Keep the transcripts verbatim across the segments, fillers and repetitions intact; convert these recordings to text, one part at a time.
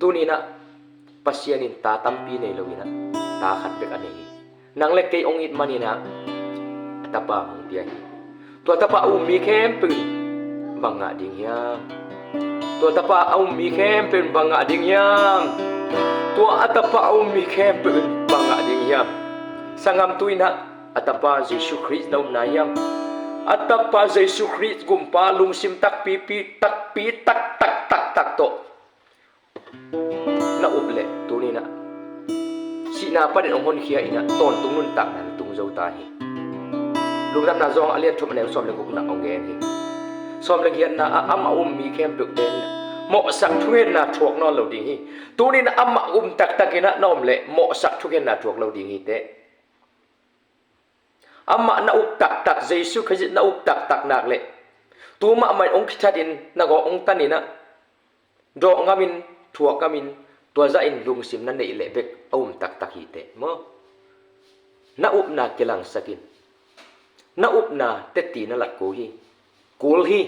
Tuni-in ah Pasian in ta tampi nei lo-in ah ta khat bek a nei hi. Nang le kei hong it manin ah a tapa hong pia hi. Tua tapa a um mi khempeuh in bang ngah ding hiam? Tua tapa a um mi khempeuh in bang ngah ding hiam? Tua a tapa a um mi khempeuh in bang ngah ding hiam? Sanggam, tu-in ah a tapa Jesu Khrist na upna hiam? A tapa Jesu Khrist gumpa lungsim takpipi, takpi, tak, tak, tak, tak tawh na up leh tuni-in ah sihna panin hong honkhia-in ah tawntung nuntakna na tung zo ta hi. Lungdamna Johan a lian thum a neu sawm le gukna hong gen hi. Sawm le giatna ah amah a um mi khempeuhte in mawhsak thungetna thuak nawn lo ding hi. Tuni-in ah amah um taktak in ah na om leh mawhsak thungetna thuak lo ding hi teh. Amah na up taktak, Jesu Khrist na up taktak nak leh tu mahmah in hong kithatin na gawh hong tanin ah dawh ngamin, thuak ngamin, tua zahin lungsim na neih leh bek a um taktak hi teh maw? Na upna kilangsak in. Na upna teti na lat kul hi. Kul hi.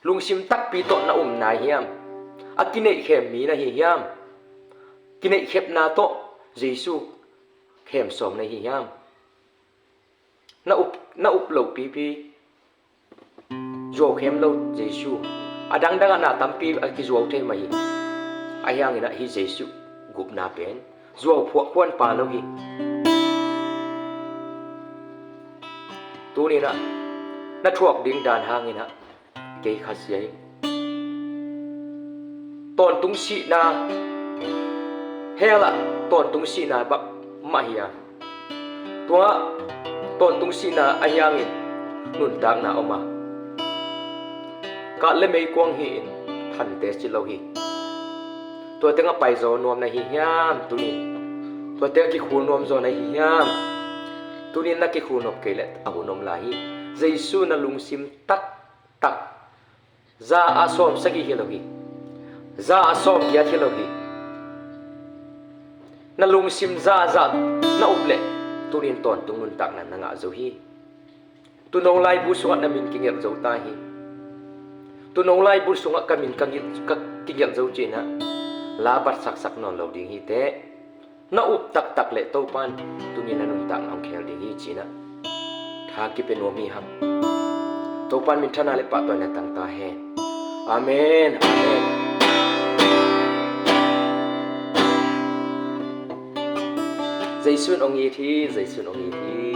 Lungsim takpi tawh na um nai hiam? A kineihkhem mi na hi hiam? Kineihkhemna tawh Jesu khemsawm na hi hiam? Na up, na up lopipi, zuau khem lo Jesu. A dangdang ah na tampi a kizuau thei mah hi. Ahi hangin ah hih Jesu gupna pen zuau phuah khuan pah lo hi. Tuni-in ah na thuak ding dan hangin ah kei khasia hi. Tawntung sihna, hell ah tawntung sihna bek mah hi a, tua tawntung sihna ahi hangin nuntakna om a, kat le meikuang hi-in thante ci lo hi. Tua tengah paizaw nuam na hi hiam tuni-in? Tua tengah kikhul nuam zaw na hi hiam? Tuni-in na kikhul nuam kei leh a hun om lai hi. Jesu na lungsim taktak, za ah sawm sagih hi lo hi. Za ah sawm giat hi lo hi. Na lungsim za ah za na up leh tuni-in tawntung nuntakna na ngah zo hi. Tuuno laibu sungah na min kigelh zo ta hi. Tuuno laibu sungah ka min ka gil-, ka kigelh zo ci-in ah la batsaksak nawn lo ding hi teh. Na up taktak leh Topa'n tuni-in na nuntakna hong khel ding hi ci-in ah tha kipia nuam hi hang. Topa'n minthanna le pahtawina tang ta hen. Amen. Amen. Jesu in hong it hi, Jesu in hong it hi.